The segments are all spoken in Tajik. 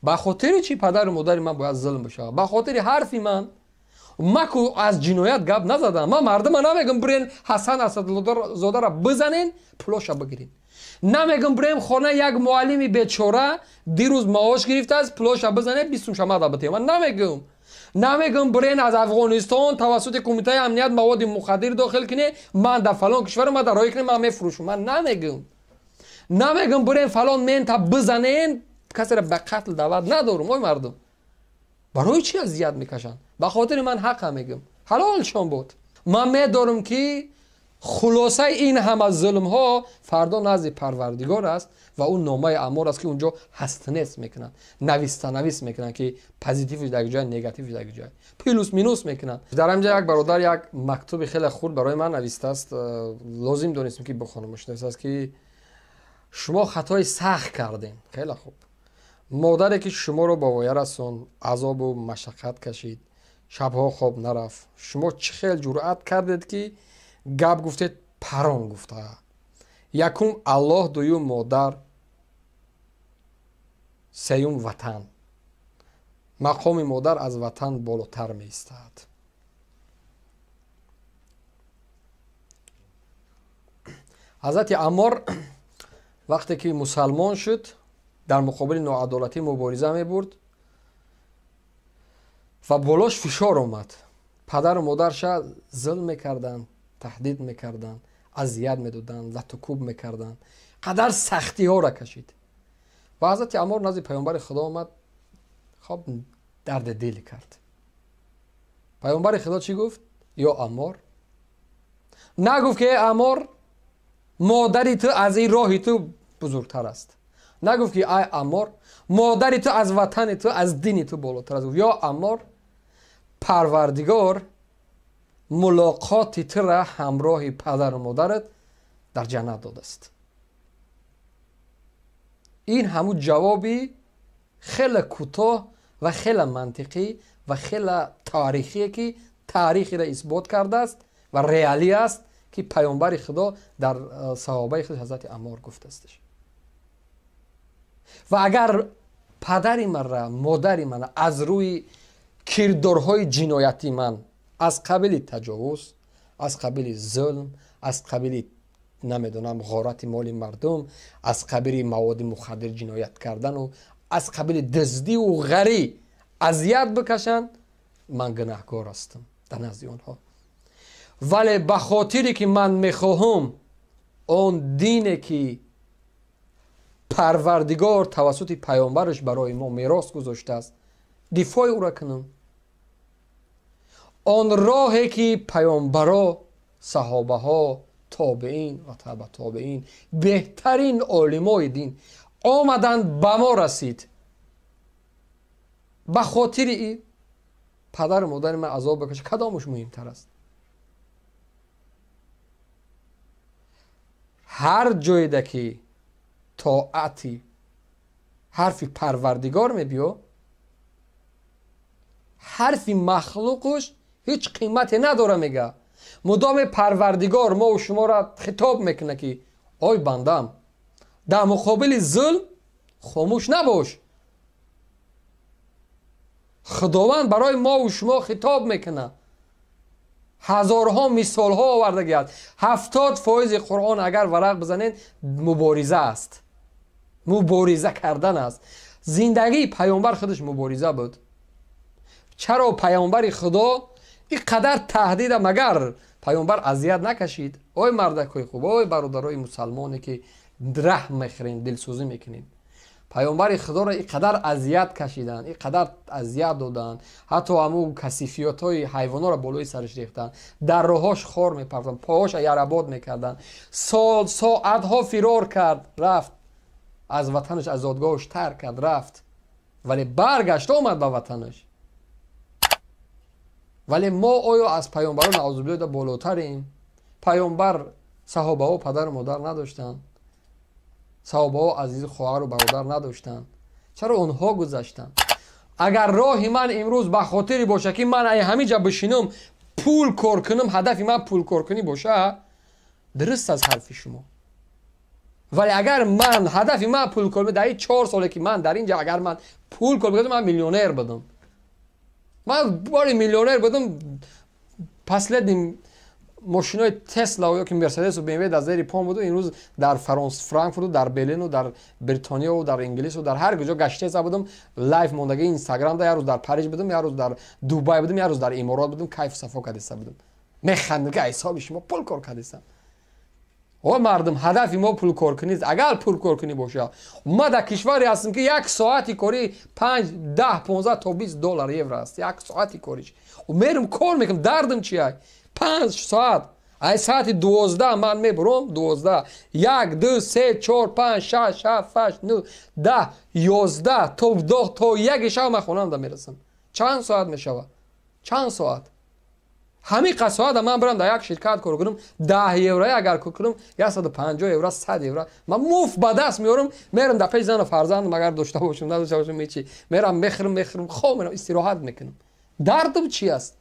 Ба хотири чӣ падару модари ман бояд зулм бишавад? Ба хотири ҳарфи ман. Ман ку аз ҷиноят гап назадам. Ман мардума намегум бирен Ҳасан Асадзодаро бизанен, пулоша бигирен. Намегум бирем хона як муаллими бечора дирӯз маош гирифтааст, пулоша бизанен, 20 сум шамада битем. Ман намегум. Намегум бирен аз Афғонистон тавассути кумитаи амният маводи мухаддир дохил кине, ман дар фалон кишвар ман дар роҳи кине, ман мефурӯшам. Ман намегум. Намегум бирен фалон мента бизанен, касеро ба қатл даъват надорум. Ой мардум, барои чӣ азият мекашанд? Ба хотири ман ҳаққа мегум. Ҳалолшон буд. Ман медорам ки хулосаи ин ҳама зулмҳо фардо назди Парвардигор аст ва ӯ номаи амор аст ки унҷо ҳастнес мекунанд, навистанавис мекунанд ки позитивш дар ҷой, негативш дар ҷой, плюс минус мекунанд. Дар ҳамҷа як бародар як мактуби хеле хурд барои ман навистааст, лозим донистем ки бихонамаш. Навистааст ки шумо хатои сахт кардем. Хеле хуб. Модаре ки шуморо ба воя расон, азобу машаққат кашид, шабҳо хоб нарафт, шумо чӣ хел ҷуръат кардед ки гап гуфтед парон гуфта? Якум Аллоҳ, дуюм модар, сеюм ватан. Мақоми модар аз ватан болотар меистад. Ҳазрати Аммор вақте ки мусалмон шуд, дар муқобили ноадолатӣ мубориза мебурд ва болош фишор омад. Падару модарша зулм мекарданд, таҳдид мекарданд, азият медоданд, латукӯб мекарданд. Қадар сахтиҳоро кашид. Ва ҳазрати Аммор назди паёмбари Худо омад, хоб дарди дил кард. Паёмбари Худо чӣ гуфт? Ё Аммор. Нагуфт ки эй Аммор, модари ту аз ин роҳи ту бузургтар аст. Нагуфт ки ай Аммор, модари ту аз ватани ту, аз дини ту болотар аст. Ё Аммор, Парвардигор мулоқоти тура ҳамроҳи падару модарат дар ҷаннат додааст. Ин ҳамун ҷавоби хеле кӯтоҳ ва хеле мантиқӣ ва хеле таърихие ки таърихиро исбот кардааст ва реалӣ аст ки паёмбари Худо дар саҳобаи худ ҳазрати Аммор гуфтаастш. Ва агар падари манра, модари мана аз рӯи кирдорҳои ҷиноятӣ ман, аз қабили таҷовуз, аз қабили зулм, аз қабили намедонам ғорати моли мардум, аз қабили маводи мухаддир ҷиноят кардану аз қабили дуздиву ғарӣ азият бикашанд, ман гунаҳкор ҳастам дар назди онҳо. Вале ба хотире ки ман мехоҳам он дине ки Парвардигор тавассути паёмбараш барои мо мерос гузоштааст, дифои ӯро кунам, он роҳе ки паёмбаро, саҳобаҳо, тобеин ва таба тобеин, беҳтарин олимои дин омаданд ба мо расид, ба хотири ин падару модари ман азоб бикашад, кадомаш муҳимтар аст? Ҳар ҷойда ки тоати ҳарфи Парвардигор мебиё, ҳарфи махлуқуш ҳеҷ қимате надора. Мега мудоме Парвардигор мову шуморо хитоб мекунад ки ой бандам, дар муқобили зулм хомӯш набош. Худованд барои мову шумо хитоб мекунад. Ҳазорҳо мисолҳо овардагиаст. 70% Қуръон агар варақ бизанед мубориза аст, мубориза кардан аст. Зиндагии паёмбар худаш мубориза буд. Чаро паёмбари Худо ин қадар таҳдида, магар паёмбар азият накашид? Ой мардакҳои хуб, ой бародарои мусалмоне ки раҳм мехӯрем, дилсӯзӣ мекунем, паёмбари Худоро ин қадар азият кашиданд, ин қадар азият доданд, ҳатто ҳамун касифиётҳои ҳайвонҳоро болои сараш рехтанд, дар роҳҳош хор мепартанд, поҳоша ярабод мекарданд. Сол соатҳо фирор кард, рафт аз ватанаш, аз зодгоҳаш тарк кард, рафт, вале баргашт омад ба ватанаш. Вале мо оё аз паёмбарон наъузубиллоҳ болотарем? Паёмбар саҳобаҳо падару модар надоштанд, саҳобаҳо азизу хоҳару бародар надоштанд. Чаро онҳо гузаштанд? Агар роҳи ман имрӯз ба хотире боша ки ман ай ҳамин ҷа бишинам пул кор кунам, ҳадафи ман пул коркунӣ боша, дуруст аст ҳарфи шумо. Вале агар ман ҳадафи ман пул кор дар ин 4 соле ки ман дар инҷа агар ман пул кор мекардам, ман миллионер будам. Ман бори миллионер будам. Последний мошинои Тесла ё ки Мерседесу БМВ дар зери пом буду. Имрӯз дар Франкфурту, дар Берлину, дар Бритонияву, дар Инглису, дар ҳар куҷо гаштеса будам. Лайв мондаги Инстаграм да, як рӯз дар Париж будам, як рӯз дар Дубай будам, як рӯз дар Иморот будам, кайфу сафо кардиста будам. Механдам ки ҳисоби шумо пул кор кардистам. О мардум, ҳадафи мо пулкоркунӣ нест. Агар пулкоркунӣ бошад, ма дар кишваре ҳастем ки як соати корӣ 5, 10, 15 то 20 доллар евро аст. Як соати кориш. Мерам кор мекунам, дардам чия? 5 соат. Ай соати 12 ман мебурам, 12. 1, 2, 3, 4, 5, 6, 7, 8, 9, 10, 11 то 2 то 1 шаб ман хонам мерасам. Чанд соат мешавад? Чанд соат? Ҳамин қад соата ман бирам дар як ширкат кор кунам, 10 евро агар кор кунам, 150 евро, 100 евро ман муфт ба даст меорам, мерам дар пеши зану фарзандам, агар дошта бошам, надошта бошам, ҳечи. Мерам мехӯрам, хоб мерам, истироҳат мекунам. Дардам чи аст?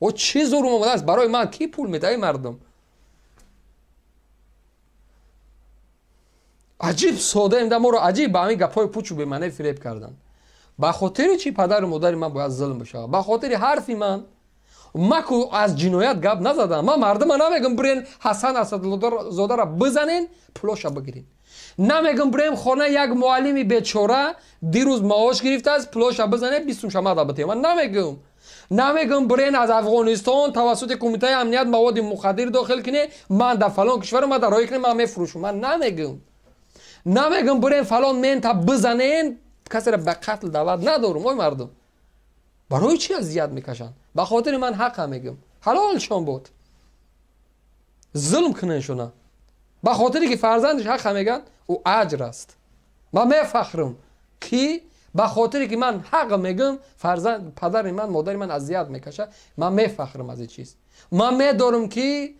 О чӣ зурум омадааст? Барои ман кӣ пул медиҳад, эй мардум? Аҷиб содаем, да моро аҷиб ба ҳамин гапҳои пучу бемаъне фиреб карданд. Ба хотири чӣ падару модари ман бояд зулм бишавад? Ба хотири ҳарфи ман. Маку аз ҷиноят гап назадам. Ман мардума намегум бирен Ҳасан Асадзодаро бизанен, пулоша бигирен. Намегум бирем хона як муаллими бечора дирӯз маош гирифтааст, пулоша бизанен, 20 шамада битем. Ман намегум. Намегум бирен аз Афғонистон тавассути кумитаи амният маводи мухаддир дохил кине, ман дар фалон кишвар ман дар роҳӣ кине, ман мефурӯшам. Ман намегум. Намегум бирен фалон мента бизанен, касеро ба қатл даъват надорум. Ой мардум, барои чӣ азият мекашанд? Ба хотири ман ҳаққа мегӯм. Ҳалолшон буд. Зулм куненшона. Ба хотире ки фарзандаш ҳаққа мегӯянд, ӯ аҷр аст. Ман мефахрам ки ба хотире ки ман ҳақ мегӯм, фарзанд, падари ман, модари ман азият мекашад. Ман мефахрам аз ин чиз. Ман медорам ки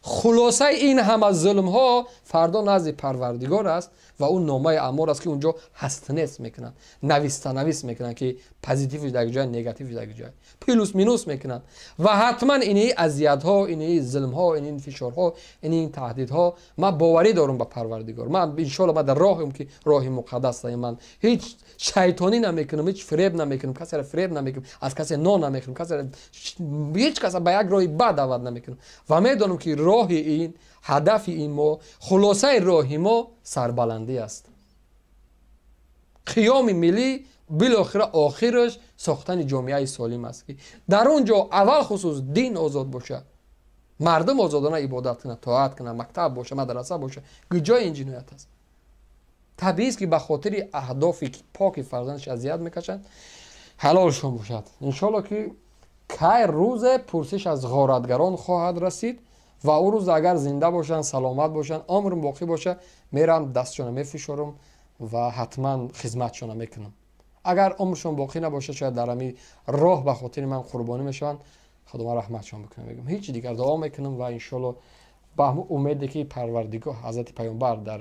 хулосаи ин ҳама зулмҳо фардо назди Парвардигор аст ва ӯ номаи амор аст ки унҷо ҳастнес мекунанд, навистанавис мекунанд ки позитивш дар ҷой, негативш дар ҷой, плюс минус мекунанд. Ва ҳатман ини азиятҳо, ини зулмҳо, ини фишорҳо, ини таҳдидҳо, ман боварӣ дорам ба Парвардигор. Ман иншоалло ман дар роҳем ки роҳи муқаддас аст. Ман ҳеҷ шайтонӣ намекунам, ҳеҷ фиреб намекунам, касеро фиреб намекунам, аз касе нон намехӯрам, касеро ҳеҷ каса ба як роҳи бад даъват намекунам. Ва медонам ки роҳи ин, ҳадафи ин мо, хулосаи роҳи мо сарбаландӣ аст. Қиёми миллӣ билохира охираш сохтани ҷомеаи солим аст ки дар он ҷо аввал хусус дин озод бошад, мардум озодона ибодат кунад, тоат кунад, мактаб боша, мадраса боша. Куҷои ин ҷиноят аст? Табиист ки ба хотири аҳдофи поки фарзандаш азият мекашанд, ҳалолшон бошад. Иншоалло ки кай рӯзе пурсиш аз ғоратгарон хоҳад расид ва ӯ рӯз агар зинда бошанд, саломат бошанд, умрм боқӣ бошад, мерам дастшона мефишорам ва ҳатман хизматшона мекунам. Агар умршон боқӣ набошад, шояд дар ҳамин роҳ ба хотири ман қурбонӣ мешаванд. Худо раҳматшон бикунад, мегӯям. Ҳеҷ дигар дуо мекунам ва иншоалло ба ҳамон умеде ки Парвардигор ҳазрати Паёмбар дар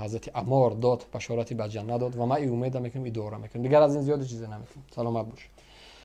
ҳазрати Амор дод, башорати ба ҷаннат дод ва ман ин умеда мекунам, ин дуоро мекунам. Дигар аз ин зиёди чизе намекунам. Саломат бошед.